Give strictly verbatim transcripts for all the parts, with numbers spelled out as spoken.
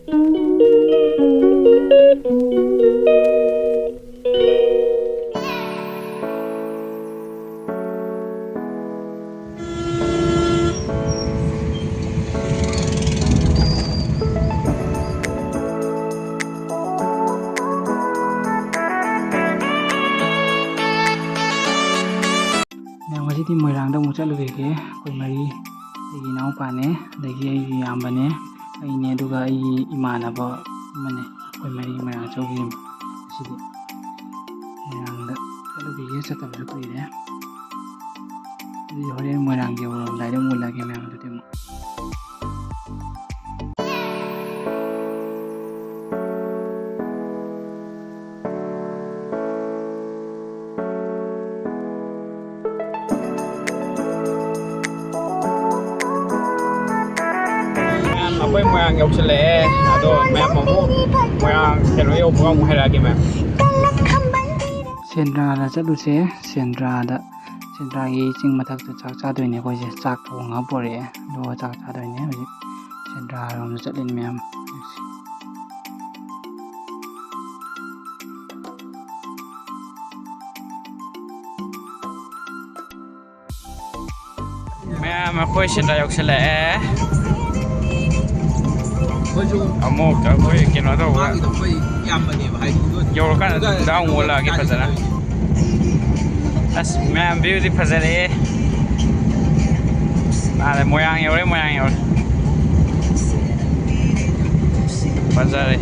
ꯃꯌꯥꯝ, ꯉꯁꯤꯗꯤ ꯃꯣꯏꯔꯥꯡꯗ ꯑꯃꯨꯛ ꯆꯠꯂꯨꯈꯤꯒꯦ꯫ ꯑꯩꯈꯣꯏ ꯃꯔꯤ, ꯑꯩꯒꯤ ꯏꯅꯥꯎꯄꯥꯅꯦ, ꯑꯗꯒꯤ ꯑꯩꯒꯤ ꯏꯌꯥꯝꯕꯅꯦ, ꯑꯩꯅꯦ, ꯑꯗꯨꯒ ꯑꯩꯒꯤ ꯏꯃꯥꯟꯅꯕ ꯑꯃꯅꯦ꯫ ꯑꯩꯈꯣꯏ ꯃꯔꯤ ꯃꯣꯏꯔꯥꯡ ꯆꯠꯂꯨꯈꯤꯒꯦ ꯉꯁꯤꯗꯤ꯫ ꯃꯣꯏꯔꯥꯡꯗ ꯆꯠꯂꯨꯈꯤꯒꯦ, ꯆꯠꯇꯕꯁꯨ ꯀꯨꯏꯔꯦ꯫ ꯑꯗꯨꯗꯤ ꯍꯣꯔꯦꯟ ꯃꯣꯏꯔꯥꯡꯒꯤ ꯌꯧꯔꯝꯗꯥꯏꯗ ꯑꯃꯨꯛ ꯎꯅꯒꯦ ꯃꯌꯥꯝ꯫ ꯑꯗꯨꯗꯤ ꯑꯃꯨꯛ ꯃꯌꯥꯝ, ꯑꯩꯈꯣꯏ ꯃꯣꯏꯔꯥꯡ ꯌꯧꯁꯤꯜꯂꯛꯑꯦ꯫ ꯑꯗꯣ ꯃꯌꯥꯝ ꯑꯃꯨꯛ ꯃꯣꯏꯔꯥꯡ ꯀꯩꯅꯣ ꯌꯧꯕꯒ ꯑꯃꯨꯛ ꯍꯥꯏꯔꯛꯑꯒꯦ ꯃꯌꯥꯝ꯫ ꯁꯦꯟꯗ꯭ꯔꯥꯗ ꯆꯠꯂꯨꯁꯦ꯫ ꯁꯦꯟꯗ꯭ꯔꯥꯗ, ꯁꯦꯟꯗ꯭ꯔꯥꯒꯤ ꯆꯤꯡ ꯃꯊꯛꯇ ꯆꯥꯛ ꯆꯥꯗꯣꯏꯅꯦ ꯑꯩꯈꯣꯏꯁꯦ꯫ ꯆꯥꯛ ꯊꯣꯡꯉꯒ ꯄꯨꯔꯛꯑꯦ, ꯑꯗꯨꯒ ꯆꯥꯛ ꯆꯥꯗꯣꯏꯅꯦ꯫ ꯍꯧꯖꯤꯛ ꯁꯦꯟꯗ꯭ꯔꯥꯔꯣꯝꯗ ꯆꯠꯂꯤꯅꯦ ꯃꯌꯥꯝ꯫ ꯃꯌꯥꯝ, ꯑꯩꯈꯣꯏ ꯁꯦꯟꯗ꯭ꯔꯥ ꯌꯧꯁꯤꯜꯂꯛꯑꯦ꯫ ꯑꯃꯨꯛ ꯑꯩꯈꯣꯏ ꯀꯩꯅꯣ ꯇꯧꯕ ꯌꯧꯔꯀꯥꯟꯗ ꯗꯥꯎꯟ ꯑꯣꯜꯂꯛꯑꯒꯦ ꯐꯖꯅ꯫ ꯑꯁ ꯃꯌꯥꯝ, ꯚ꯭ꯌꯨꯗꯤ ꯐꯖꯔꯦ꯫ ꯑꯥꯗ ꯃꯣꯏꯔꯥꯡ ꯌꯧꯔꯦ, ꯃꯣꯏꯔꯥꯡ ꯌꯧꯔꯦ꯫ ꯐꯖꯔꯦ꯫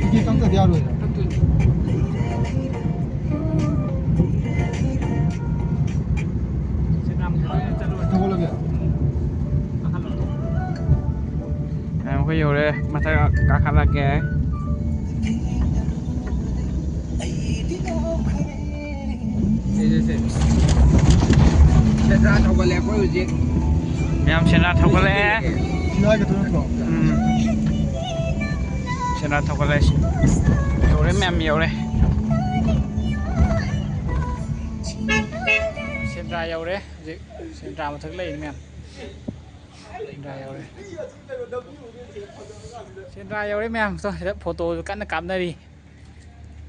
ꯇꯤꯀꯦꯠ ꯀꯛꯇꯗꯤ ꯌꯥꯔꯣꯏꯗ꯫ ꯊꯧꯒꯠꯂꯒꯦ꯫ ꯑꯩꯈꯣꯏ ꯌꯧꯔꯦ, ꯃꯊꯛ ꯀꯥꯈꯠꯂꯛꯀꯦ꯫ ꯁꯦ, ꯁꯦ, ꯁꯦ꯫ ꯁꯦꯟꯗ꯭ꯔꯥ ꯊꯧꯒꯠꯂꯦ ꯑꯩꯈꯣꯏ ꯍꯧꯖꯤꯛ꯫ ꯃꯌꯥꯝ ꯁꯦꯟꯗ꯭ꯔꯥ ꯊꯧꯒꯠꯂꯛꯑꯦ꯫ ꯁꯤ ꯍꯥꯏꯒꯗ꯭ꯔꯣ ꯅꯠꯇ꯭ꯔꯣ? ꯎꯝ꯫ ꯁꯦꯟꯗ꯭ꯔꯥ ꯊꯧꯒꯠꯂꯛꯑꯦ꯫ ꯌꯧꯔꯦ ꯃꯌꯥꯝ, ꯌꯧꯔꯦ꯫ ꯁꯦꯟꯗ꯭ꯔꯥ ꯌꯧꯔꯦ ꯍꯧꯖꯤꯛ꯫ ꯁꯦꯟꯗ꯭ꯔꯥ ꯃꯊꯛ ꯂꯩꯔꯤ ꯃꯌꯥꯝ꯫ ꯁꯦꯟꯗ꯭ꯔꯥ ꯌꯧꯔꯦ꯫ ꯁꯦꯟꯗ꯭ꯔꯥ ꯌꯧꯔꯦ ꯃꯌꯥꯝ꯫ ꯁꯣ, ꯁꯤꯗ ꯐꯣꯇꯣꯁꯨ ꯀꯟꯅ ꯀꯥꯞꯅꯔꯤ꯫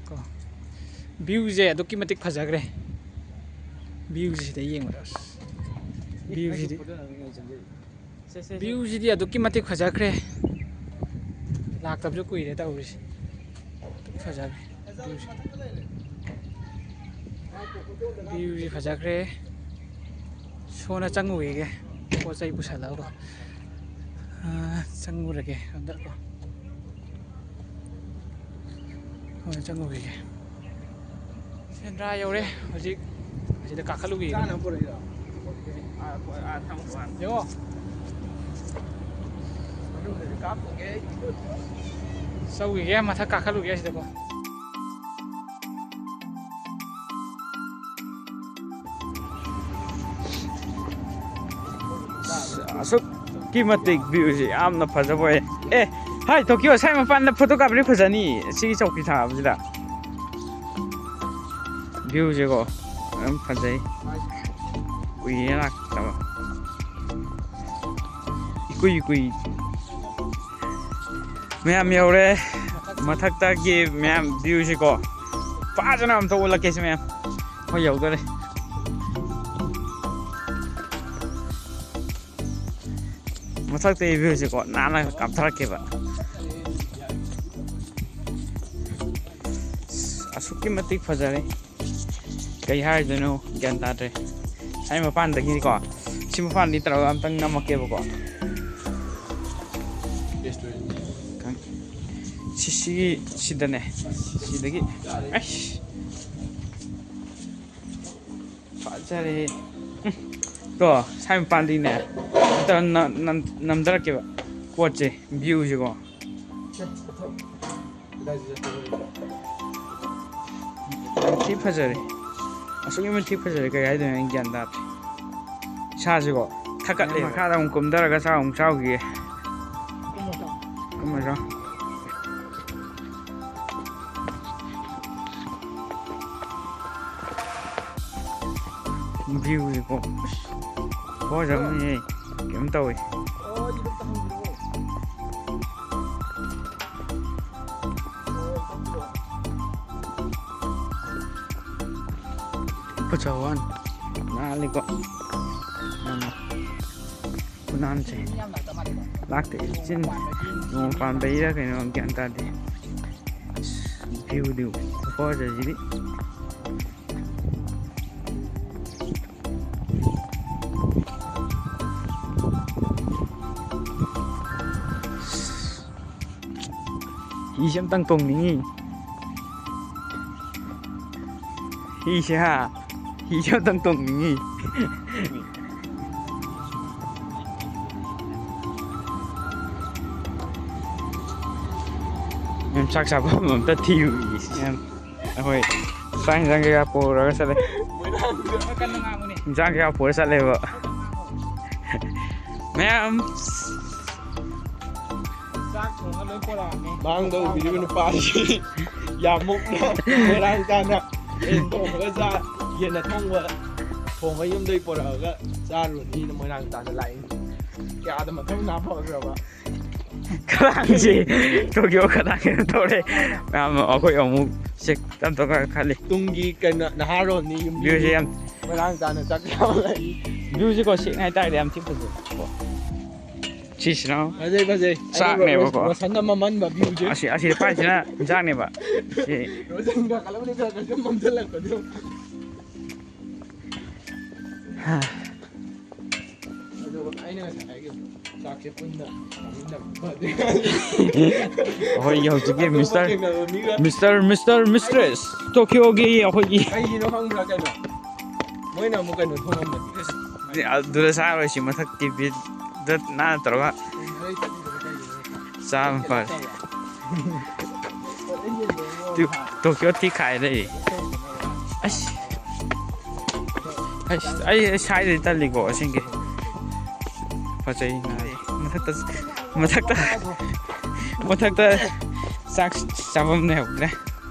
ꯀꯣ, ꯚ꯭ꯌꯨꯁꯦ ꯑꯗꯨꯛꯀꯤ ꯃꯇꯤꯛ ꯐꯖꯈ꯭ꯔꯦ꯫ ꯚ꯭ꯌꯨꯁꯤꯗ ꯌꯦꯡꯕꯗ ꯑꯁ, ꯚ꯭ꯌꯨꯁꯤꯗꯤ, ꯚ꯭ꯌꯨꯁꯤꯗꯤ ꯑꯗꯨꯛꯀꯤ ꯃꯇꯤꯛ ꯐꯖꯈ꯭ꯔꯦ꯫ ꯂꯥꯛꯇꯕꯁꯨ ꯀꯨꯏꯔꯦ ꯇꯧꯔꯤꯁꯦ꯫ ꯑꯗꯨꯛ ꯐꯖꯈ꯭ꯔꯦ ꯚ꯭ꯌꯨꯁꯦ꯫ ꯚ꯭ꯌꯨꯁꯤ ꯐꯖꯈ꯭ꯔꯦ꯫ ꯁꯣꯅ ꯆꯪꯉꯨꯈꯤꯒꯦ꯫ ꯄꯣꯠ ꯆꯩ ꯄꯨꯁꯜꯂꯒꯀꯣ꯫ ꯑꯥ, ꯆꯪꯉꯨꯔꯒꯦ ꯍꯟꯗꯛꯀꯣ꯫ ꯍꯣꯏ, ꯆꯪꯉꯨꯈꯤꯒꯦ꯫ ꯁꯦꯟꯗ꯭ꯔꯥ ꯌꯧꯔꯦ ꯍꯧꯖꯤꯛ꯫ ꯑꯁꯤꯗ ꯀꯥꯈꯠꯂꯨꯈꯤꯒꯦ꯫ ꯆꯥꯅꯕ ꯄꯨꯔꯛꯏꯔꯣ? ꯌꯦꯡꯉꯣ꯫ ꯃꯅꯨꯡꯗꯗꯤ ꯀꯥꯞꯄꯣꯏꯒꯦ꯫ ꯆꯧꯈꯤꯒꯦ, ꯃꯊꯛ ꯀꯥꯈꯠꯂꯨꯒꯦ ꯑꯁꯤꯗꯀꯣ꯫ ꯑꯁꯨꯛꯀꯤ ꯃꯇꯤꯛ ꯚ꯭ꯌꯨꯁꯦ ꯌꯥꯝꯅ ꯐꯖꯕ ꯑꯣꯏ꯫ ꯑꯦ, ꯍꯥꯏ ꯇꯣꯀꯤꯌꯣ, ꯁ꯭ꯋꯥꯏ ꯃꯄꯥꯟꯗ ꯐꯣꯇꯣ ꯀꯥꯞꯄꯗꯤ ꯐꯖꯅꯤ, ꯁꯤꯒꯤ ꯆꯧꯀꯤ ꯊꯥꯕꯁꯤꯗ꯫ ꯚ꯭ꯌꯨꯁꯦꯀꯣ ꯌꯥꯝ ꯐꯖꯩ꯫ ꯀꯨꯏꯔꯦ ꯂꯥꯛꯇꯕ꯫ ꯏꯀꯨꯏ ꯀꯨꯏ꯫ ꯃꯌꯥꯝ ꯌꯧꯔꯦ꯫ ꯃꯊꯛꯇꯒꯤ ꯃꯌꯥꯝ ꯚ꯭ꯌꯨꯁꯤꯀꯣ ꯐꯖꯅ ꯑꯝꯇ ꯎꯠꯂꯛꯀꯦꯁꯦ ꯃꯌꯥꯝ꯫ ꯍꯣꯏ, ꯌꯧꯗꯣꯔꯦ꯫ ꯃꯊꯛꯇꯒꯤ ꯚ꯭ꯌꯨꯁꯤꯀꯣ ꯅꯥꯟꯅ ꯀꯥꯞꯊꯔꯛꯀꯦꯕ꯫ ꯑꯁꯨꯛꯀꯤ ꯃꯇꯤꯛ ꯐꯖꯔꯦ꯫ ꯀꯩ ꯍꯥꯏꯗꯣꯏꯅꯣ ꯒ꯭ꯌꯥꯟ ꯇꯥꯗ꯭ꯔꯦ꯫ ꯑꯩ ꯃꯄꯥꯟꯗꯒꯤꯀꯣ, ꯁꯤ ꯃꯄꯥꯟꯗꯤ ꯇꯧꯔꯒ ꯑꯝꯇꯪ ꯅꯝꯃꯛꯀꯦꯕꯀꯣ꯫ ꯁꯤ, ꯁꯤꯒꯤ, ꯁꯤꯗꯅꯦ꯫ ꯁꯤꯗꯒꯤ꯫ ꯑꯩꯁ꯫ ꯐꯖꯔꯦꯍꯦ꯫ ꯎꯝ꯫ ꯇꯣ, ꯁ꯭ꯋꯥꯏ ꯃꯄꯥꯟꯗꯒꯤꯅꯦ꯫ ꯑꯝꯇ ꯅ-, ꯅꯝ-, ꯅꯝꯊꯔꯛꯀꯦꯕ꯫ ꯄꯣꯠꯁꯦ, ꯚ꯭ꯌꯨꯁꯦꯀꯣ꯫ ꯌꯥꯝ ꯊꯤ ꯐꯖꯔꯦ꯫ ꯑꯁꯨꯛꯀꯤ ꯃꯇꯤꯛ ꯐꯖꯔꯦ, ꯀꯩ ꯍꯥꯏꯗꯣꯏꯅꯣ ꯑꯩ ꯒ꯭ꯌꯥꯟ ꯇꯥꯗ꯭ꯔꯦ꯫ ꯏꯁꯥꯁꯤꯀꯣ ꯊꯛꯀꯠꯂꯦ꯫ ꯃꯈꯥꯗ ꯑꯃꯨꯛ ꯀꯨꯝꯊꯔꯒ ꯆꯥꯛ ꯑꯃꯨꯛ ꯆꯥꯎꯈꯤꯒꯦ꯫ ꯀꯨꯝꯃꯁꯤ꯫ Viewꯁꯦꯀꯣ, ꯐꯖꯕꯅꯦꯍꯦ꯫ ꯀꯩꯅꯣꯝ ꯇꯧꯋꯦ꯫ ꯐꯖꯕ ꯋꯥꯅꯤ꯫ ꯅꯥꯜꯂꯤꯀꯣ ꯌꯥꯝꯅ꯫ ꯈꯨꯅꯥꯟꯁꯦ ꯂꯥꯛꯇꯦ꯫ ꯏꯆꯤꯟ ꯅꯣꯡ ꯄꯥꯟꯕꯩꯔꯥ ꯀꯩꯅꯣ ꯒ꯭ꯌꯥꯟ ꯇꯥꯗꯦ꯫ ꯑꯁ, viewꯗꯤ ꯈꯨꯐꯖꯁꯤꯗꯤ꯫ ꯍꯤꯁꯦ ꯑꯝꯇꯪ ꯇꯣꯡꯅꯤꯡꯉꯤ꯫ ꯍꯤꯁꯦ ꯍꯥ? ꯍꯤꯁꯦ ꯑꯝꯇꯪ ꯇꯣꯡꯅꯤꯡꯉꯤ꯫ ꯃꯦꯝ, ꯆꯥꯛ ꯆꯥꯐꯝ ꯑꯝꯇ ꯊꯤꯔꯨꯈꯤꯒꯦ꯫ ꯃꯦꯝ, ꯑꯩꯈꯣꯏ ꯆꯥꯛ ꯏꯟꯖꯥꯡ ꯀꯩꯀꯥ ꯄꯨꯔꯒ ꯆꯠꯂꯦ꯫ ꯏꯟꯖꯥꯡ ꯀꯩꯀꯥ ꯄꯨꯔ ꯆꯠꯂꯦꯕ꯫ ꯃꯦꯝ꯫ ꯃꯥꯡꯗ ꯎꯕꯤꯔꯤꯕ ꯅꯨꯄꯥꯁꯤ ꯌꯥꯝ ꯃꯨꯛꯅ ꯃꯣꯏꯔꯥꯡ ꯇꯥꯅ ꯌꯦꯟ ꯊꯣꯡꯉꯒ ꯆꯥ-, ꯌꯦꯟ ꯑꯊꯣꯡꯕ ꯊꯣꯡꯉ ꯌꯨꯝꯗꯒꯤ ꯄꯨꯔꯛꯑꯒ ꯆꯥꯔꯨꯅꯤꯅ ꯃꯣꯏꯔꯥꯡ ꯇꯥꯅ ꯂꯥꯛꯏ꯫ ꯀꯌꯥꯗ ꯃꯊꯧꯅꯥ ꯐꯈ꯭ꯔꯕ꯫ ꯈꯗꯥꯡꯁꯤ ꯇꯣꯀꯤꯌꯣ ꯈꯗꯥꯡ ꯀꯩꯅꯣ ꯇꯧꯔꯦ꯫ ꯃꯌꯥꯝ ꯑꯩꯈꯣꯏ ꯑꯃꯨꯛ ꯆꯦꯛ ꯇꯞ ꯇꯞꯅ ꯈꯜꯂꯤ꯫ ꯇꯨꯡꯒꯤ ꯀꯩꯅꯣ ꯅꯍꯥꯔꯣꯜꯅꯤ ꯌꯨꯝ viewꯁꯦ ꯌꯥꯝ ꯃꯣꯏꯔꯥꯡ ꯇꯥꯅ ꯆꯥꯛ ꯆꯥꯕ ꯂꯥꯛꯏ꯫ Viewꯁꯦꯀꯣ ꯁꯦꯡꯅ ꯍꯥꯏꯇꯥꯔꯗꯤ ꯌꯥꯝ ꯊꯤ ꯐꯖꯩ꯫ ꯁꯤꯁꯤꯅ ꯐꯖꯩ, ꯐꯖꯩ꯫ ꯆꯥꯛꯅꯦꯕꯀꯣ꯫ ꯔꯣꯁꯟꯅ ꯃꯃꯟꯕ viewꯁꯦ꯫ ꯑꯁꯤ, ꯑꯁꯤꯗ ꯄꯥꯏꯁꯤꯅ ꯏꯟꯖꯥꯡꯅꯦꯕ꯫ ꯁꯤ ꯔꯣꯁꯟ ꯀꯥꯈꯠꯂꯛꯄꯗꯤ ꯈꯔ ꯈꯔ ꯁꯨꯝ ꯃꯝꯁꯤꯜꯂꯛꯄꯗꯣ꯫ ꯑꯗꯨꯒ ꯑꯩꯅ ꯉꯁꯥꯏ ꯍꯥꯏꯈꯤꯕꯗꯣ, ꯆꯥꯛꯁꯦ ꯄꯨꯟꯅ ꯆꯥꯃꯤꯟꯅꯕ ꯐꯗꯣꯏ ꯃꯥꯜꯂꯤ꯫ ꯑꯩꯈꯣꯏꯒꯤ ꯍꯧꯖꯤꯛꯀꯤ ꯑꯇꯣꯞꯄ ꯃꯤꯁꯇꯔ, ꯊꯦꯡꯅꯕ ꯃꯤꯒ ꯃꯤꯁꯇꯔ, ꯃꯤꯁꯇꯔ ꯃꯤꯁꯇ꯭ꯔꯦꯁ ꯇꯣꯀꯤꯌꯣꯒꯤ ꯑꯩꯈꯣꯏꯒꯤ ꯀꯩꯒꯤꯅꯣ ꯈꯪꯕ꯭ꯔꯥ ꯀꯩꯅꯣ? ꯃꯣꯏꯅ ꯑꯃꯨꯛ ꯀꯩꯅꯣ ꯊꯣꯡꯉꯝꯕꯅꯤ꯫ ꯑꯗꯨꯗ ꯆꯥꯔꯣꯏꯁꯤ ꯃꯊꯛꯀꯤ ꯕꯤꯠꯇ ꯅꯥꯟꯅ ꯇꯧꯔꯒ ꯆꯥꯕ ꯐꯔꯦ꯫ ꯇꯨ-, ꯇꯣꯀꯤꯌꯣ ꯊꯤ ꯈꯥꯏ ꯂꯩ꯫ ꯑꯁ꯫ ꯑꯁ, ꯑꯩ, ꯑꯩ ꯁꯥꯏꯗꯗꯤ ꯇꯜꯂꯤꯀꯣ, ꯑꯁꯦꯡꯀꯤ꯫ ꯐꯖꯩ, ꯅꯥꯜꯂꯤ꯫ ꯃꯊꯛꯇ, ꯃꯊꯛꯇ, ꯃꯊꯛꯇ ꯆꯥꯛ ꯆꯥꯐꯝ ꯂꯩꯍꯧꯗ꯭ꯔꯦ꯫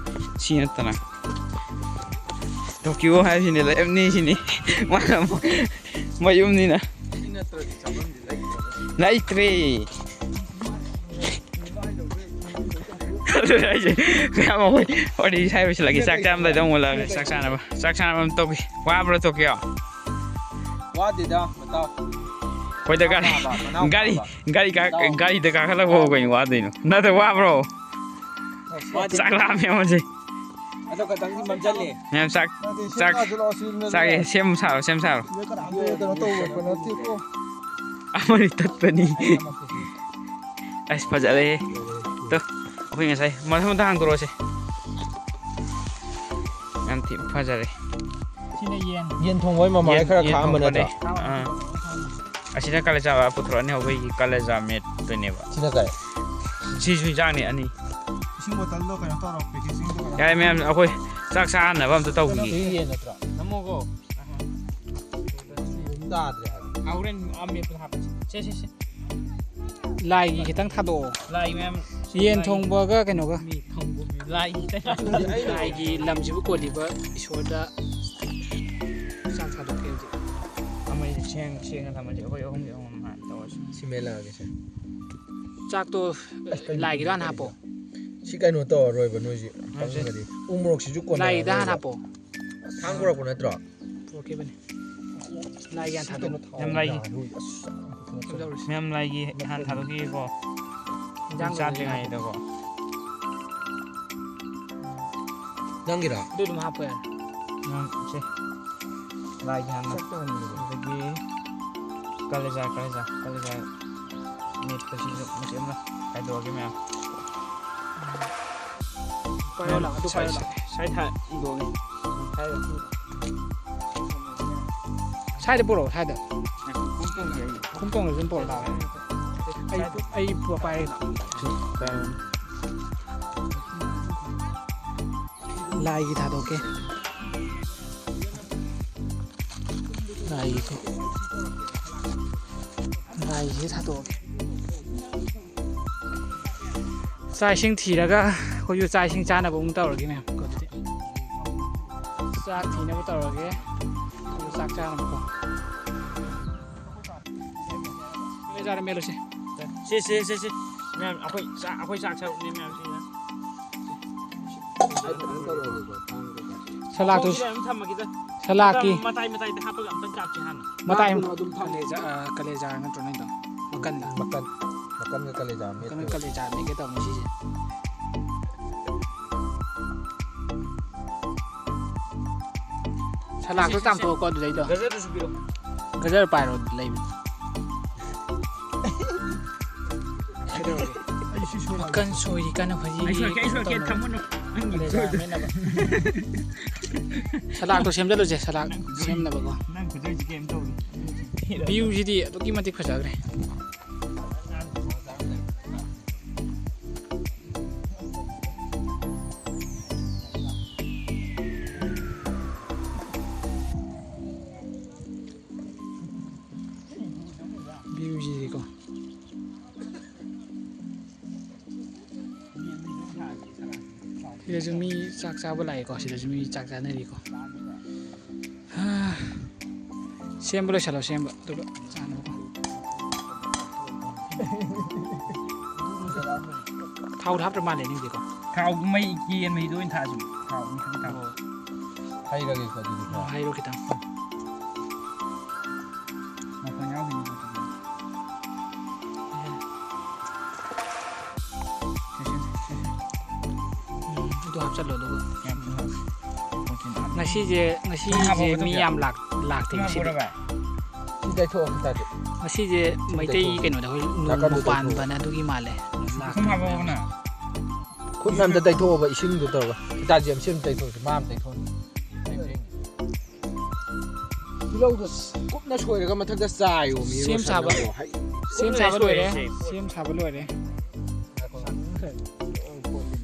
ꯁꯤ ꯅꯠꯇꯅ꯫ ꯇꯣꯀꯤꯌꯣ ꯍꯥꯏꯁꯤꯅꯤ, ꯂꯩꯔꯝꯅꯤ ꯁꯤꯅꯤ꯫ ꯃꯥꯅ ꯑꯃꯨꯛ ꯃꯌꯨꯝꯅꯤꯅ꯫ ꯁꯤ ꯅꯠꯇ꯭ꯔꯗꯤ ꯆꯥꯐꯝꯗꯤ ꯂꯩꯇ꯭ꯔꯦ꯫ ꯂꯩꯇ꯭ꯔꯦ꯫ ꯑꯗꯨꯅ ꯑꯩꯁꯦ ꯃꯌꯥꯝ ꯑꯩꯈꯣꯏ ꯋꯥꯔꯤ ꯁꯥꯏꯕꯁꯤꯂꯒꯦ꯫ ꯆꯥꯛ ꯆꯥꯔꯝꯗꯥꯏꯗ ꯑꯃꯨꯛ ꯂꯥꯛꯑꯒꯦ꯫ ꯆꯥꯛ ꯆꯥꯅꯕ, ꯆꯥꯛ ꯆꯥꯅꯕ ꯑꯃ ꯇꯧꯒꯦ꯫ ꯋꯥꯕ꯭ꯔꯣ ꯇꯣꯀꯤꯌꯣ? ꯋꯥꯗꯦꯗ, ꯃꯇꯥꯎ꯫ ꯑꯩꯈꯣꯏꯗ ꯒꯥꯔꯤ, ꯃꯅꯥꯎ ꯐꯥꯕ, ꯃꯅꯥꯎ ꯒꯥꯔꯤ, ꯐꯥꯕ꯫ ꯒꯥꯔꯤ ꯀꯥ-, ꯃꯇꯥꯎ꯫ ꯒꯥꯔꯤꯗ ꯀꯥꯈꯠꯂꯛꯄꯕꯨ ꯀꯩꯅꯣ ꯋꯥꯗꯣꯏꯅꯣ? ꯅꯠꯇ꯭ꯔ ꯋꯥꯕ꯭ꯔꯣ? ꯋꯥꯗꯦ꯫ ꯆꯥꯛ ꯂꯥꯝꯃꯦ ꯑꯃꯁꯦ꯫ ꯑꯗꯣ ꯈꯇꯪꯗꯤ ꯃꯝꯖꯜꯂꯦ꯫ ꯃꯌꯥꯝ ꯆꯥꯛ, ꯅꯠꯇꯦ, ꯆꯥꯛ, ꯁꯦꯝ ꯁꯥꯁꯨ ꯂꯥꯛꯑꯣ, ꯁꯤ ꯆꯥꯛ ꯂꯣꯏꯔꯦ꯫ ꯁꯦꯝ ꯁꯥꯔꯣ, ꯁꯦꯝ ꯁꯥꯔꯣ꯫ ꯁꯤꯗ ꯀꯅꯥꯝꯇ ꯀꯩꯅꯣ ꯇꯧꯕ ꯅꯠꯇꯦꯀꯣ꯫ ꯑꯃꯗꯤ ꯇꯠꯄꯅꯤ꯫ ꯑꯁ, ꯐꯖꯔꯦꯍꯦ꯫ ꯇꯨ, ꯑꯩꯈꯣꯏ ꯉꯁꯥꯏ ꯃꯊꯪ ꯃꯊꯪ ꯍꯥꯡꯗꯣꯔꯛꯑꯣꯁꯦ꯫ ꯌꯥꯝ ꯊꯤ ꯐꯖꯔꯦ꯫ ꯁꯤꯅ ꯌꯦꯟ꯫ ꯌꯦꯟ ꯊꯣꯡꯕꯩ ꯃꯃꯥꯏ ꯌꯦꯟ, ꯈꯔ ꯌꯦꯟ ꯈꯥꯛꯑꯝꯕ ꯊꯣꯡꯕꯅꯦ꯫ ꯅꯠꯇ꯭ꯔꯣ? ꯑꯥ꯫ ꯑꯁꯤꯅ ꯀꯥꯂꯦꯖꯥ ꯄꯨꯊꯣꯔꯛꯑꯅꯤ, ꯑꯩꯈꯣꯏꯒꯤ ꯀꯥꯂꯦꯖꯥ ꯃꯦꯠꯇꯣꯏꯅꯦꯕ꯫ ꯁꯤꯅ ꯀꯩ? ꯁꯤꯁꯨ ꯏꯟꯖꯥꯡꯅꯤ, ꯑꯅꯤ꯫ ꯏꯁꯤꯡ ꯕꯣꯇꯜꯗꯣ ꯀꯩꯅꯣ ꯇꯧꯔꯣ, packagingꯗꯣ ꯀꯩꯅꯣ ꯌꯥꯔꯦ ꯃꯌꯥꯝ, ꯑꯩꯈꯣꯏ ꯆꯥꯛ ꯆꯥꯅꯕ ꯑꯝꯇ ꯇꯧꯈꯤꯒꯦ꯫ ꯁꯤ ꯌꯦꯟ ꯅꯠꯇ꯭ꯔꯣ? ꯅꯝꯃꯣꯀꯣ꯫ ꯇꯥꯗ꯭ꯔꯦ ꯍꯥꯏꯕ꯫ ꯑꯥ, ꯍꯣꯔꯦꯟ ꯑꯃꯦꯠꯄꯗ ꯍꯥꯞꯄꯁꯤ꯫ ꯁꯦ, ꯁꯦ, ꯁꯦ꯫ ꯂꯥꯏꯒꯤ ꯈꯤꯇꯪ ꯊꯥꯗꯣꯛꯑꯣ꯫ ꯂꯥꯏ ꯃꯌꯥꯝ, ꯌꯦꯟ ꯂꯥꯏ ꯊꯣꯡꯕꯒ ꯀꯩꯅꯣꯒ꯫ ꯃꯤ ꯊꯣꯡꯕ ꯃꯤ ꯂꯥꯏꯒꯤ ꯈꯤꯇꯪ ꯊꯥꯗꯣꯛꯑꯣ꯫ ꯂꯥꯏꯒꯤ ꯂꯝꯁꯤꯕꯨ ꯀꯣꯜꯂꯤꯕ ꯏꯁꯣꯔꯗ ꯆꯥꯛ ꯊꯥꯗꯣꯛꯀꯦ ꯍꯧꯖꯤꯛ꯫ ꯑꯃꯗꯤ ꯁꯦꯡ-, ꯁꯦꯡꯅ ꯊꯝꯃꯁꯤ, ꯑꯩꯈꯣꯏ ꯑꯍꯨꯝꯒꯤ ꯑꯍꯨꯝ ꯍꯥꯟꯅ ꯇꯧꯔꯁꯤ꯫ ꯁꯤ ꯃꯦꯜꯂꯛꯑꯒꯦ ꯁꯦ꯫ ꯆꯥꯛꯇꯣ ꯑꯁ, ꯀꯩꯅꯣ ꯂꯥꯏꯒꯤꯗꯣ ꯍꯥꯟꯅ ꯍꯥꯞꯄꯣ꯫ ꯁꯤ ꯀꯩꯅꯣ ꯇꯧꯔꯔꯣꯏꯕ ꯅꯣꯏꯁꯤ꯫ ꯅꯠꯇꯦ꯫ ꯄꯪꯒꯗꯤ꯫ ꯎ ꯃꯣꯔꯣꯛꯁꯤꯁꯨ ꯂꯥꯏꯒꯤꯗ ꯍꯥꯟꯅ ꯀꯣꯟꯅꯔꯔꯣꯏꯕ꯫ ꯍꯥꯞꯄꯣ꯫ ꯊꯥꯡ ꯄꯨꯔꯛꯄ ꯅꯠꯇ꯭ꯔꯣ? ꯄꯨꯔꯛꯈꯤꯕꯅꯤ꯫ ꯂꯥꯏꯒꯤ ꯍꯥꯟꯅ ꯊꯥꯗꯣꯛꯑꯣ꯫ ꯃꯌꯥꯝ ꯂꯥꯏꯒꯤ꯫ ꯀꯝꯗꯧꯔꯁꯤ? ꯃꯌꯥꯝ ꯂꯥꯏꯒꯤ ꯍꯥꯟꯅ ꯊꯥꯗꯣꯛꯈꯤꯒꯦꯀꯣ꯫ ꯏꯟꯖꯥꯡ ꯆꯥꯗ꯭ꯔꯤꯉꯩꯗꯀꯣ꯫ ꯅꯪꯒꯤꯔꯣ? ꯑꯗꯨ ꯑꯗꯨꯝ ꯍꯥꯞꯄ ꯌꯥꯔꯦ꯫ ꯅꯪ ꯁꯦ꯫ ꯂꯥꯏꯒꯤ ꯍꯥꯟꯅ꯫ ꯆꯠꯇꯕꯅꯤ꯫ ꯑꯗꯒꯤ ꯀꯥꯂꯦꯖꯥ, ꯀꯥꯂꯦꯖꯥ, ꯀꯥꯂꯦꯖꯥ ꯃꯦꯠꯄꯁꯤꯁꯨ ꯃꯆꯦꯠ ꯑꯃ ꯈꯥꯏꯗꯣꯛꯑꯒꯦ ꯃꯌꯥꯝ꯫ ꯄꯥꯏꯔꯣ ꯂꯥꯎ, ꯑꯗꯨ ꯁꯥꯏ-, ꯄꯥꯏꯔꯣ ꯂꯥꯎ꯫ ꯁꯥꯏ ꯊꯥ-, ꯏꯗꯣꯅꯤ꯫ ꯁ꯭ꯋꯥꯏꯗ ꯄꯨꯔꯛꯑꯣ, ꯁ꯭ꯋꯥꯏꯗ꯫ ꯉꯥꯏꯈꯣ, ꯈꯣꯡ ꯇꯣꯡꯒꯦ ꯑꯩ꯫ ꯈꯣꯡ ꯇꯣꯡꯉꯁꯨ ꯑꯗꯨꯝ ꯄꯨꯔꯛꯑꯣ ꯂꯥꯛꯑꯣ꯫ ꯑꯩ, ꯑꯩ ꯄꯨꯔ ꯄꯥꯏꯔꯒꯦ ꯂꯥꯛꯑꯣ꯫ ꯁꯤ ꯄꯥꯏꯔꯣ꯫ ꯂꯥꯏꯒꯤ ꯊꯥꯗꯣꯛꯀꯦ꯫ ꯂꯥꯏꯒꯤ ꯊꯣꯛ-, ꯂꯥꯏꯒꯤ ꯊꯥꯗꯣꯛꯑꯒꯦ꯫ ꯆꯥꯛ ꯏꯁꯤꯡ ꯊꯤꯔꯒ ꯑꯩꯈꯣꯏꯁꯨ ꯆꯥꯛ ꯏꯁꯤꯡ ꯆꯥꯅꯕ ꯑꯃꯨꯛ ꯇꯧꯔꯒꯦ ꯃꯌꯥꯝ꯫ ꯆꯥꯛ ꯊꯤꯅꯕ ꯇꯧꯔꯒꯦ꯫ ꯑꯗꯨꯒ ꯆꯥꯛ ꯆꯥꯅꯕꯀꯣ꯫ ꯃꯦꯠꯂꯁꯦ, ꯃꯦꯠꯂꯁꯦ꯫ ꯁꯤ, ꯁꯤ, ꯁꯤ, ꯁꯤ꯫ ꯃꯌꯥꯝ, ꯑꯩꯈꯣꯏ ꯆꯥꯛ, ꯑꯩꯈꯣꯏ ꯆꯥꯛ ꯁꯔꯨꯛꯅꯦ ꯃꯌꯥꯝꯁꯤꯅ꯫ ꯁꯂꯥꯠꯇꯨ, ꯁꯤꯗ ꯑꯗꯨꯝ ꯊꯝꯃꯒꯦꯗ꯫ ꯁꯂꯥꯠꯀꯤ꯫ ꯃꯇꯥꯏ ꯃꯇꯥꯏꯗ ꯍꯥꯞꯄꯒ ꯑꯝꯇꯪ ꯀꯥꯞꯁꯤ ꯍꯥꯟꯅ꯫ ꯃꯇꯥꯏ꯫ ꯉꯥꯗꯨꯅ ꯑꯗꯨꯝ ꯊꯝꯃꯣ꯫ ꯀꯂꯦꯖꯥ, ꯑ, ꯀꯂꯦꯖꯥ ꯅꯠꯇ꯭ꯔꯣ ꯅꯪꯗꯣ? ꯃꯀꯟꯗ꯫ ꯃꯀꯟ, ꯃꯀꯟꯒ ꯀꯂꯦꯖꯥ ꯃꯀꯟꯒ ꯃꯦꯠꯇꯣꯏꯕ꯫ ꯀꯂꯦꯖꯥ ꯃꯦꯠꯀꯦ ꯇꯧꯕꯅꯤ ꯁꯤꯁꯦ꯫ ꯁꯂꯥꯠꯇꯣ ꯁꯤ, ꯁꯤ, ꯁꯤ꯫ ꯆꯥꯝꯊꯣꯛꯑꯣꯀꯣ ꯑꯗꯨꯗꯩꯗꯣ꯫ ꯒꯖꯔꯗꯨꯁꯨ ꯄꯤꯔꯛꯑꯣ꯫ ꯒꯖꯔ ꯄꯥꯏꯔꯣ ꯂꯩꯕꯅꯤ꯫ ꯀꯩꯗꯧꯔꯒꯦ? ꯑꯩ ꯁꯤ ꯁꯣꯏꯔꯦ꯫ ꯃꯀꯟ ꯁꯣꯏꯔꯤ ꯀꯟꯅ ꯍꯧꯖꯤꯛ ꯑꯩ ꯁꯣꯏꯔꯛꯀꯦ, ꯑꯩ ꯁꯣꯏꯔꯛꯀꯦ, ꯀꯩꯅꯣ ꯇꯧꯅꯕ꯫ ꯊꯝꯃꯨꯅꯨ꯫ ꯅꯪꯒꯤ ꯀꯂꯦꯖꯥ ꯈꯨꯠꯁꯣꯏ꯫ ꯃꯦꯠꯅꯕ꯫ ꯁꯂꯥꯠꯇꯣ ꯁꯦꯝꯖꯜꯂꯨꯁꯦ, ꯁꯂꯥꯠ ꯅꯪ ꯈꯨꯠꯁꯣꯏ-, ꯁꯦꯝꯅꯕꯀꯣ꯫ ꯅꯪ ꯈꯨꯠꯁꯣꯏꯁꯤ ꯀꯩꯝ ꯇꯧꯔꯤ꯫ Viewꯁꯤꯗꯤ ꯑꯗꯨꯛꯀꯤ ꯃꯇꯤꯛ ꯐꯖꯈ꯭ꯔꯦ꯫ Viewꯁꯤꯗꯤꯀꯣ꯫ ꯁꯤꯗꯁꯨ ꯃꯤ ꯆꯥꯛ ꯆꯥꯕ ꯂꯥꯛꯑꯦꯀꯣ, ꯁꯤꯗꯁꯨ ꯃꯤ ꯆꯥꯛ ꯆꯥꯅꯔꯤꯀꯣ꯫ ꯍꯥ꯫ ꯁꯦꯝꯕ ꯂꯣꯏꯁꯜꯂꯣ, ꯁꯦꯝꯕ, ꯑꯗꯨꯒ ꯆꯥꯅꯕꯀꯣ꯫ ꯊꯥꯎꯗꯤ ꯍꯥꯞꯇ꯭ꯔ ꯃꯥꯜꯂꯦ ꯅꯪꯗꯤꯀꯣ꯫ ꯊꯥꯎ ꯃꯩ, ꯌꯦꯟ ꯃꯍꯤꯗꯣ ꯑꯣꯏꯅ ꯊꯥꯛꯑꯁꯤ꯫ ꯊꯥꯎ ꯑꯗꯨꯝ ꯈꯤꯇꯪ ꯊꯥꯛꯑꯣ꯫ ꯍꯩꯔꯒꯦꯀꯣ ꯑꯗꯨꯗꯤ ꯈꯔ꯫ ꯍꯩꯔꯣ ꯈꯤꯇꯪ꯫ ꯃꯈꯣꯟ ꯌꯥꯎꯈꯤꯅꯤ꯫ ꯎꯝ, ꯑꯗꯨ ꯍꯥꯞꯆꯜꯂꯣ ꯑꯗꯨꯒ꯫ ꯌꯥꯝ ꯅꯨꯡꯉꯥꯏ꯫ ꯉꯁꯤꯁꯦ, ꯉꯁꯤꯁꯦ ꯃꯤ ꯌꯥꯝ ꯂꯥꯛ-, ꯂꯥꯛꯇꯦ ꯉꯁꯤꯗꯤ꯫ ꯁꯤ ꯇꯩꯊꯣꯛꯑꯣ ꯈꯤꯇꯪꯗꯤ꯫ ꯉꯁꯤꯁꯦ ꯁꯤ ꯃꯩꯇꯩ ꯇꯩꯊꯣꯛꯑꯣ꯫ ꯀꯩꯅꯣꯗ ꯍꯣꯏ ꯅꯣꯡꯃ ꯅꯥꯀꯟꯗꯨ ꯇꯩꯊꯣꯛꯑꯣ꯫ ꯄꯥꯟꯕꯅ ꯑꯗꯨꯒꯤ ꯃꯥꯜꯂꯦ꯫ ꯂꯥꯛꯇꯦ꯫ ꯈꯨꯠꯅ ꯑꯝꯇ ꯇꯩꯊꯣꯛꯑꯣꯕ ꯏꯁꯤꯡꯗꯨ ꯇꯧꯔꯒ꯫ ꯍꯤꯇꯥꯆꯤ ꯑꯃ ꯁꯦꯝ ꯇꯩꯊꯣꯛꯑꯁꯤ, ꯃꯥ ꯑꯃ ꯇꯩꯊꯣꯛꯑꯅꯤ꯫ ꯇꯤꯜꯍꯧꯗꯣ ꯀꯨꯞꯅ ꯁꯣꯏꯔꯒ ꯃꯊꯛꯇ ꯆꯥꯏꯌꯣ, ꯃꯤ ꯁꯦꯝ ꯁꯥꯕ꯫ ꯔꯣꯁꯟꯅꯀꯣ꯫ ꯍꯩ꯫ ꯁꯦꯝ ꯁꯥꯕ ꯂꯣꯏꯔꯦ꯫ ꯁꯦꯝ ꯁꯥꯕ ꯂꯣꯏꯔꯦ꯫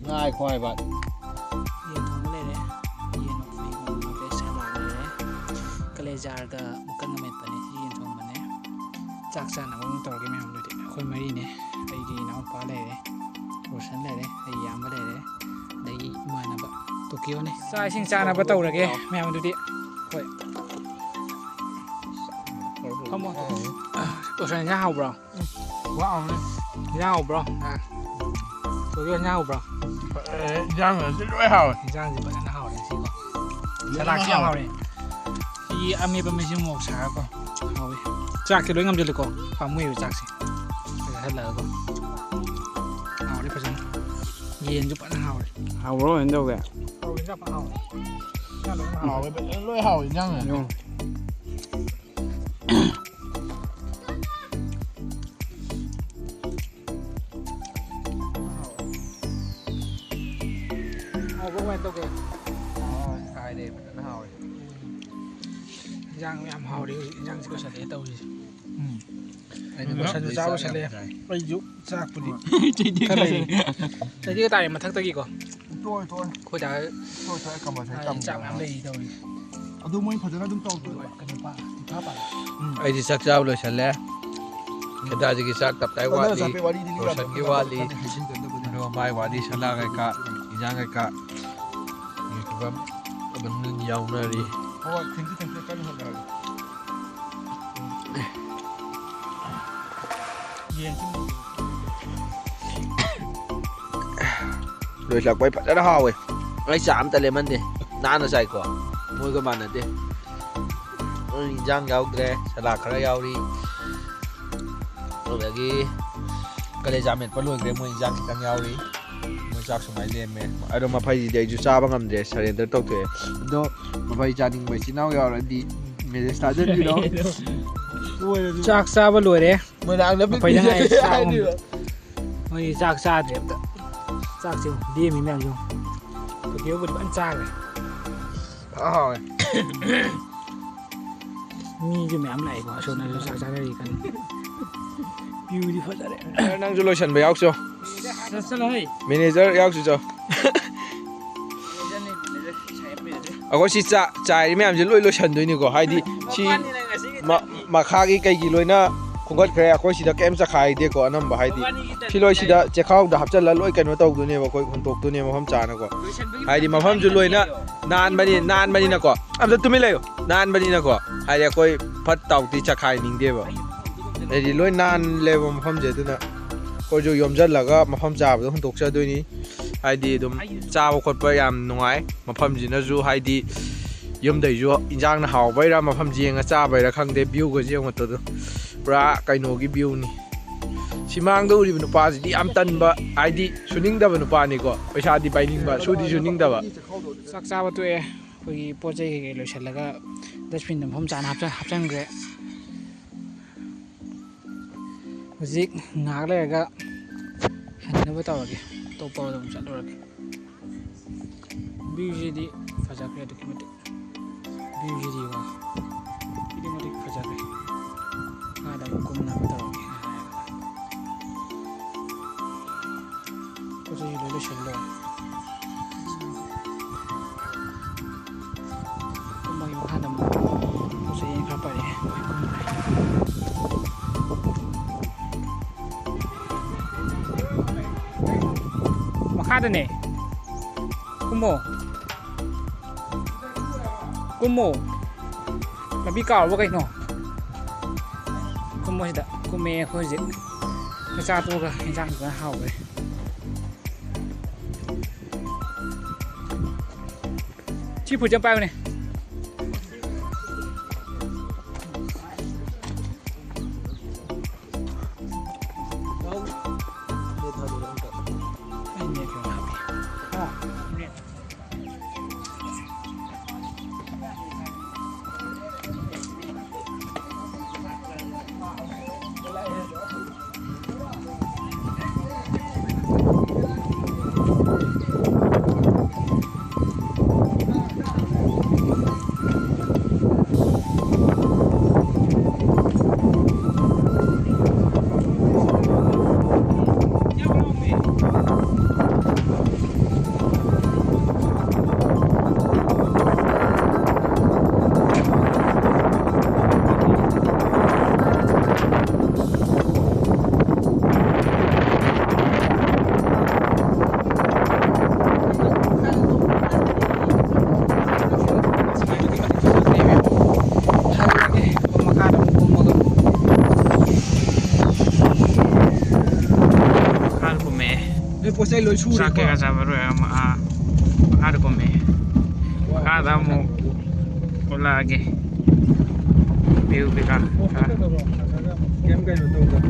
ꯉꯥꯏꯈꯣ ꯍꯥꯏꯕ꯫ ꯌꯦꯟ ꯊꯣꯡꯕ ꯂꯩꯔꯦ꯫ ꯌꯦꯟ ꯊꯣꯡꯕ ꯂꯩꯔꯦ꯫ ꯁꯂꯥꯠ ꯂꯩꯔꯦ꯫ ꯀꯂꯦꯖꯥꯒ ꯃꯀꯟꯒ ꯃꯦꯠꯄꯅꯦ꯫ ꯁꯤ ꯌꯦꯟ ꯊꯣꯡꯕꯅꯦ꯫ ꯆꯥꯛ ꯆꯥꯅꯕ ꯑꯃꯨꯛ ꯇꯧꯔꯒꯦ ꯃꯌꯥꯝꯗꯨꯗꯤ꯫ ꯑꯩꯈꯣꯏ ꯃꯔꯤꯅꯦ꯫ ꯑꯩꯒꯤ ꯏꯅꯥꯎꯄꯥ ꯂꯩꯔꯦ꯫ ꯔꯣꯁꯟ ꯂꯩꯔꯦ꯫ ꯑꯩ ꯏꯌꯥꯝꯕ ꯂꯩꯔꯦ꯫ ꯑꯗꯒꯤ ꯏꯃꯥꯟꯅꯕ ꯇꯣꯀꯤꯌꯣꯅꯤ꯫ ꯆꯥꯛ ꯏꯁꯤꯡ ꯆꯥꯅꯕ ꯇꯧꯔꯒꯦ ꯃꯌꯥꯝ, ꯑꯗꯨꯗꯤ꯫ ꯍꯣꯏ꯫ ꯐꯝꯃꯣ꯫ ꯇꯣꯁꯟ, ꯏꯟꯖꯥꯡ ꯍꯥꯎꯕ꯭ꯔꯣ? ꯋꯥꯎꯅꯦ꯫ ꯏꯟꯖꯥꯡ ꯍꯥꯎꯕ꯭ꯔꯣ? ꯑꯥ꯫ ꯇꯣꯀꯤꯌꯣ, ꯏꯟꯖꯥꯡ ꯍꯥꯎꯕ꯭ꯔꯣ? ꯑꯦ, ꯏꯟꯖꯥꯡ ꯑꯁꯤ ꯂꯣꯏ ꯍꯥꯎꯋꯦ꯫ ꯏꯟꯖꯥꯡꯁꯤ ꯐꯖꯅ ꯍꯥꯎꯔꯦ ꯉꯁꯤꯀꯣ꯫ ꯂꯣꯏꯅꯃꯛ ꯁꯂꯥꯗꯁꯨ ꯌꯥꯝ ꯍꯥꯎꯋꯦ꯫ ꯍꯥꯎꯔꯦ꯫ ꯁꯤ ꯑꯃꯦꯠꯄ ꯃꯍꯤꯁꯤ ꯃꯣꯔꯣꯛ ꯁꯥꯔꯒꯀꯣ꯫ ꯍꯥꯎꯋꯦ꯫ ꯆꯥꯛꯁꯦ ꯂꯣꯏ ꯉꯝꯁꯤꯜꯂꯦꯀꯣ꯫ ꯄꯥꯝꯃꯨꯏꯕ ꯆꯥꯛꯁꯦ꯫ ꯐꯖꯅ ꯍꯜꯂꯒꯀꯣ꯫ ꯍꯥꯎꯔꯦ ꯐꯖꯅ꯫ ꯌꯦꯟꯁꯨ ꯐꯖꯅ ꯍꯥꯎꯔꯦ꯫ ꯍꯥꯎꯕ꯭ꯔꯣ? ꯀꯃꯥꯏꯅ ꯇꯧꯒꯦ? ꯍꯥꯎꯋꯦ, ꯏꯟꯖꯥꯡ ꯐꯖꯅ ꯍꯥꯎꯋꯦ꯫ ꯏꯟꯖꯥꯡ ꯂꯣꯏꯅ ꯍꯥꯎꯋꯦ꯫ ꯍꯥꯎꯋꯦ, ꯐꯖꯅ ꯂꯣꯏ ꯍꯥꯎꯋꯦ ꯏꯟꯖꯥꯡ꯫ ꯎꯝ꯫ ꯍꯥꯎꯕ꯭ꯔꯣ? ꯀꯃꯥꯏꯅ ꯇꯧꯒꯦ? ꯍꯥꯎꯋꯦ, ꯍꯥꯏꯔꯦ, ꯐꯖꯅ ꯍꯥꯎꯋꯦ꯫ ꯏꯟꯖꯥꯡ ꯌꯥꯝ ꯍꯥꯎꯔꯦ ꯍꯧꯖꯤꯛ, ꯏꯟꯖꯥꯡꯁꯦ ꯂꯣꯏꯁꯜꯂꯛꯑꯦ ꯇꯧꯔꯤꯁꯦ꯫ ꯎꯝ꯫ ꯑꯩꯅ ꯑꯩꯁꯨ ꯆꯥꯕ ꯆꯥꯛ ꯌꯥꯝ ꯂꯣꯏꯁꯜꯂꯦ꯫ ꯆꯥꯏ꯫ ꯑꯩꯁꯨ ꯆꯥꯛꯄꯨꯗꯤ ꯆꯩꯗꯤ ꯈꯔ ꯂꯩꯔꯤ꯫ ꯆꯩꯗꯤꯒ ꯇꯥꯔꯦ ꯃꯊꯛꯇꯒꯤꯀꯣ꯫ ꯇꯣꯛꯑꯦ, ꯇꯣꯛꯑꯦ꯫ ꯑꯩꯈꯣꯏ ꯗꯥ ꯇꯣꯛꯑꯦ, ꯇꯣꯛꯑꯦ, ꯀꯝꯄꯜꯁꯔꯤ ꯍꯥꯏꯗꯤ ꯆꯥꯛ ꯇꯝꯗ꯭ꯔꯣ? ꯃꯌꯥꯝ ꯂꯩꯔꯤ ꯇꯧꯔꯤꯁꯦ꯫ ꯑꯗꯨ ꯃꯣꯏ ꯐꯖꯅ ꯑꯗꯨꯝ ꯇꯧꯗꯣꯏꯕ꯫ ꯀꯩꯅꯣ ꯄꯥ-, ꯏꯐꯥ ꯄꯥ-, ꯎꯝ꯫ ꯑꯩꯗꯤ ꯆꯥꯛ ꯆꯥꯕ ꯂꯣꯏꯁꯜꯂꯦ꯫ ꯈꯦꯗꯥꯖꯤꯒꯤ ꯆꯥꯛ ꯇꯞ ꯇꯥꯏ ꯋꯥꯠꯂꯤ꯫ ꯔꯣꯁꯟꯒꯤ ꯋꯥꯠꯂꯤ꯫ ꯑꯗꯨꯒ ꯃꯥꯏ ꯋꯥꯠꯂꯤ, ꯁꯂꯥ ꯀꯩꯀꯥ, ꯏꯟꯖꯥꯡ ꯀꯩꯀꯥ꯫ ꯌꯨꯇ꯭ꯌꯨꯕꯔ ꯑꯗꯨꯝ ꯌꯥꯎꯅꯔꯤ꯫ ꯍꯣꯏ, ꯊꯦꯡꯀ꯭ꯌꯨ, ꯊꯦꯡꯀ꯭ꯌꯨ, ꯀꯟꯅ ꯍꯣꯠꯅꯔꯒꯦ꯫ ꯂꯣꯏꯁꯤꯜꯂꯛꯄꯩ ꯐꯖꯅ ꯍꯥꯎꯋꯦ꯫ ꯑꯩ ꯆꯥ ꯑꯝꯇ ꯂꯦꯝꯍꯟꯗꯦ꯫ ꯅꯥꯟꯅ ꯆꯥꯏꯀꯣ꯫ ꯃꯣꯏꯒ ꯃꯥꯟꯅꯗꯦ꯫ ꯃꯣꯏ ꯏꯟꯖꯥꯡ ꯌꯥꯎꯗ꯭ꯔꯦ꯫ ꯁꯂꯥꯗ ꯈꯔ ꯌꯥꯎꯔꯤ꯫ ꯑꯗꯨꯗꯒꯤ ꯀꯂꯦꯖꯥ ꯃꯦꯠꯄ ꯂꯣꯏꯈ꯭ꯔꯦ꯫ ꯃꯣꯏ ꯏꯟꯖꯥꯡ ꯈꯤꯇꯪ ꯌꯥꯎꯔꯤ꯫ ꯃꯣꯏ ꯆꯥꯛ ꯁꯨꯃꯥꯏꯅ ꯂꯦꯝꯃꯦ꯫ ꯑꯗꯣ ꯃꯐꯩꯁꯤꯗꯤ ꯑꯩꯁꯨ ꯆꯥꯕ ꯉꯝꯗ꯭ꯔꯦ꯫ ꯁꯔꯦꯟꯗꯔ ꯇꯧꯊꯣꯛꯑꯦ꯫ ꯑꯗꯣ ꯃꯐꯩ ꯆꯥꯅꯤꯡꯕ ꯏꯆꯤꯟ ꯏꯅꯥꯎ ꯌꯥꯎꯔꯗꯤ ꯃꯦꯁꯦꯖ ꯊꯥꯖꯟꯕꯤꯔꯛꯑꯣ꯫ ꯆꯥꯛ ꯆꯥꯕ ꯂꯣꯏꯔꯦ꯫ ꯃꯣꯏꯔꯥꯡꯗ ꯃꯐꯩꯗ ꯉꯥꯏꯔꯦ ꯄꯤꯛꯅꯤꯛ ꯆꯥꯛ ꯍꯥꯏꯗꯣꯏꯕ꯫ ꯃꯣꯏ ꯆꯥꯛ ꯆꯥꯗ꯭ꯔꯦ ꯑꯝꯇ꯫ ꯆꯥꯛꯁꯦ ꯌꯦꯡꯉꯨ, ꯂꯦꯝꯃꯤ ꯃꯌꯥꯝꯁꯦ ꯌꯦꯡꯉꯨ꯫ ꯇꯣꯀꯤꯌꯣꯕꯨꯗꯤ ꯐꯖꯅ ꯆꯥꯈ꯭ꯔꯦ꯫ ꯐꯖꯅ ꯍꯥꯎꯋꯦ꯫ ꯃꯤꯁꯨ ꯃꯌꯥꯝ ꯂꯥꯛꯑꯦꯀꯣ, ꯑꯁꯣꯝꯗꯁꯨ ꯆꯥꯛ ꯆꯥꯅꯔꯤ ꯀꯟꯅ꯫ ꯚ꯭ꯌꯨꯗꯤ ꯐꯖꯔꯦ꯫ ꯅꯪꯁꯨ ꯂꯣꯏꯁꯟꯕ ꯌꯥꯎꯁꯣ꯫ ꯆꯠꯂꯣꯍꯦ꯫ ꯃꯦꯅꯦꯖꯔ ꯌꯥꯎꯁꯤ ꯆꯣ꯫ ꯑꯩꯈꯣꯏ ꯁꯤ ꯆꯥ-, ꯆꯥꯏꯔꯤ ꯃꯌꯥꯝꯁꯦ ꯂꯣꯏ ꯂꯣꯏꯁꯟꯗꯣꯏꯅꯤꯀꯣ, ꯍꯥꯏꯗꯤ ꯁꯤ ꯃ-, ꯃꯈꯥꯒꯤ ꯀꯩꯒꯤ ꯂꯣꯏꯅ ꯈꯣꯝꯒꯠꯈ꯭ꯔꯦ꯫ ꯑꯩꯈꯣꯏ ꯁꯤꯗ ꯀꯩꯝ ꯆꯈꯥꯏꯗꯦꯀꯣ꯫ ꯑꯅꯝꯕ ꯍꯥꯏꯗꯤ ꯁꯤ ꯂꯣꯏ ꯁꯤꯗ ꯆꯦꯈꯥꯎꯗ ꯍꯥꯞꯆꯜꯂ ꯂꯣꯏ ꯀꯩꯅꯣ ꯇꯧꯗꯣꯏꯅꯦꯕ, ꯑꯩꯈꯣꯏ ꯍꯨꯟꯇꯣꯛꯇꯣꯏꯅꯦꯕ ꯃꯐꯝ ꯆꯥꯅꯀꯣ꯫ ꯍꯥꯏꯗꯤ ꯃꯐꯝꯁꯨ ꯂꯣꯏꯅ ꯅꯥꯟꯕꯅꯤ ꯅꯥꯟꯕꯅꯤꯅꯀꯣ꯫ ꯑꯝꯇ ꯇꯨꯃꯤꯟ ꯂꯩꯌꯨ꯫ ꯅꯥꯟꯕꯅꯤꯅꯀꯣ, ꯍꯥꯏꯗꯤ ꯑꯩꯈꯣꯏ ꯐꯠ ꯇꯥꯎꯗꯤ ꯆꯈꯥꯏꯅꯤꯡꯗꯦꯕ꯫ ꯍꯥꯏꯗꯤ ꯂꯣꯏ ꯅꯥꯜꯂꯦꯕ ꯃꯐꯝꯁꯦ꯫ ꯑꯗꯨꯅ ꯑꯩꯈꯣꯏꯁꯨ ꯌꯣꯝꯁꯤꯜꯂꯒ ꯃꯐꯝ ꯆꯥꯕꯗ ꯍꯨꯟꯗꯣꯛꯆꯗꯣꯏꯅꯤ꯫ ꯍꯥꯏꯗꯤ ꯑꯗꯨꯝ ꯆꯥꯕ ꯈꯣꯠꯄ ꯌꯥꯝ ꯅꯨꯡꯉꯥꯏ꯫ ꯃꯐꯝꯁꯤꯅꯁꯨ ꯍꯥꯏꯗꯤ ꯌꯨꯝꯗꯩꯁꯨ ꯏꯟꯖꯥꯡꯅ ꯍꯥꯎꯕꯩꯔꯥ, ꯃꯐꯝꯁꯤ ꯌꯦꯡꯉ ꯆꯥꯕꯩꯔꯥ ꯈꯪꯗꯦ, ꯚ꯭ꯌꯨꯒꯁꯦ ꯌꯦꯡꯉꯣ ꯑꯗꯨ꯫ ꯄꯨꯔꯥ ꯀꯩꯅꯣꯒꯤ ꯚ꯭ꯌꯨꯅꯤ꯫ ꯁꯤꯃꯥꯡꯗ ꯎꯔꯤꯕ ꯅꯨꯄꯥꯁꯤꯗꯤ ꯌꯥꯝ ꯇꯟꯕ, ꯍꯥꯏꯗꯤ ꯁꯨꯅꯤꯡꯗꯕ ꯅꯨꯄꯥꯅꯤꯀꯣ꯫ ꯄꯩꯁꯥꯗꯤ ꯄꯥꯏꯅꯤꯡꯕ, ꯁꯨꯗꯤ ꯁꯨꯅꯤꯡꯗꯕ꯫ ꯆꯥꯛ ꯆꯥꯕ ꯇꯣꯛꯑꯦ꯫ ꯑꯩꯈꯣꯏꯒꯤ ꯄꯣꯠ ꯆꯩ ꯀꯩꯀꯩ ꯂꯣꯏꯁꯤꯜꯂꯒ dustbin ꯗ ꯃꯐꯝ ꯆꯥꯅ ꯍꯥꯞꯆ-, ꯍꯥꯞꯆꯤꯟꯈ꯭ꯔꯦ꯫ ꯍꯧꯖꯤꯛ ꯉꯥꯏꯍꯥꯛ ꯂꯩꯔꯒ ꯍꯟꯅꯕ ꯇꯧꯔꯒꯦ꯫ ꯑꯇꯣꯞꯄ ꯑꯗꯨꯝ ꯆꯠꯂꯨꯔꯒꯦ꯫ View ꯁꯤꯗꯤ ꯐꯖꯈ꯭ꯔꯦ ꯑꯗꯨꯛꯀꯤ ꯃꯇꯤꯛ꯫ View ꯁꯤꯗꯤꯀꯣ ꯑꯗꯨꯛꯀꯤ ꯃꯇꯤꯛ ꯐꯖꯈ꯭ꯔꯦ꯫ ꯃꯈꯥꯗ ꯑꯃꯨꯛ ꯀꯨꯝꯅꯕ ꯇꯧꯔꯒꯦ꯫ ꯄꯣꯠ ꯆꯩꯁꯨ ꯂꯣꯏ ꯂꯣꯏꯁꯤꯜꯂꯦ꯫ ꯀꯨꯝꯕꯒꯤ ꯃꯈꯥꯗ ꯑꯃꯨꯛ ꯄꯣꯠ ꯆꯩ ꯈꯔ ꯄꯔꯛꯑꯦ꯫ ꯃꯈꯥꯗꯅꯦ꯫ ꯀꯨꯝꯃꯣ꯫ ꯀꯨꯝꯃꯣ꯫ ꯂꯝꯕꯤ ꯀꯥꯎꯔꯕ ꯀꯩꯅꯣ? ꯀꯨꯝꯃꯣ ꯁꯤꯗ꯫ ꯀꯨꯝꯃꯦ ꯑꯩꯈꯣꯏ ꯍꯧꯖꯤꯛ꯫ ꯆꯥꯛ ꯆꯥ ꯇꯣꯛꯑꯒ ꯍꯤꯟꯖꯥꯡ ꯐꯖꯅ ꯍꯥꯎꯈ꯭ꯔꯦ꯫ ꯁꯤ ꯐꯨꯠꯁꯦ ꯑꯝ ꯄꯥꯏꯌꯨꯅꯦ꯫ ꯆꯥꯛ ꯀꯩꯀꯥ ꯆꯥꯕ ꯂꯣꯏꯔꯒ ꯑꯃꯨꯛ, ꯑꯥ, ꯃꯈꯥꯗ ꯀꯨꯝꯃꯛꯑꯦ꯫ ꯃꯈꯥꯗ ꯑꯃꯨꯛ ꯎꯠꯂꯛꯑꯒꯦ꯫ View ꯀꯩꯀꯥ ꯈꯔ꯫ ꯀꯩꯝ ꯀꯩꯅꯣ ꯇꯧꯗꯕ꯫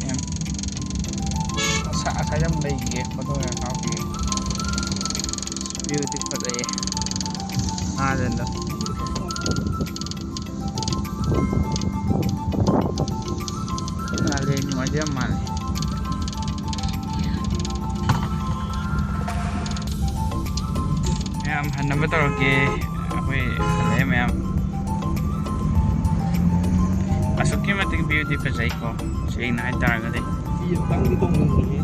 ꯌꯥꯝ ꯁꯥ-, ꯁꯥ ꯌꯥꯝ ꯂꯩꯈꯤꯒꯦ, ꯐꯣꯇꯣ ꯈꯔ ꯀꯥꯞꯈꯤꯒꯦ꯫ View ꯗꯤ ꯐꯖꯩꯌꯦ꯫ ꯃꯍꯥꯖꯟꯗꯣ꯫ ꯅꯥꯂꯦ ꯅꯨꯡꯉꯥꯏꯗꯤ ꯌꯥꯝ ꯃꯥꯜꯂꯦ꯫ ꯃꯌꯥꯝ ꯍꯟꯅꯕ ꯇꯧꯔꯛꯀꯦ꯫ ꯑꯩꯈꯣꯏ ꯍꯜꯂꯛꯑꯦ ꯃꯌꯥꯝ꯫ ꯑꯁꯨꯛꯀꯤ ꯃꯇꯤꯛ view ꯗꯤ ꯐꯖꯩꯀꯣ, ꯁꯦꯡꯅ ꯍꯥꯏꯇꯥꯔꯒꯗꯤ꯫ ꯐꯤ ꯑꯝꯇꯪꯗꯤ ꯇꯣꯡꯅꯤꯡꯉꯤꯍꯦ꯫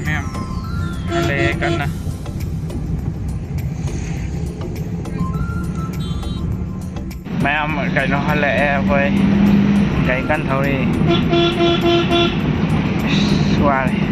ꯃꯌꯥꯝ ꯍꯜꯂꯛꯑꯦ ꯀꯟꯅ꯫ ꯃꯌꯥꯝ ꯀꯩꯅꯣ ꯍꯜꯂꯛꯑꯦ ꯑꯩꯈꯣꯏ꯫ ꯒꯥꯔꯤ ꯀꯟꯅ ꯊꯧꯔꯤ꯫ ꯑꯁ, ꯋꯥꯔꯦ꯫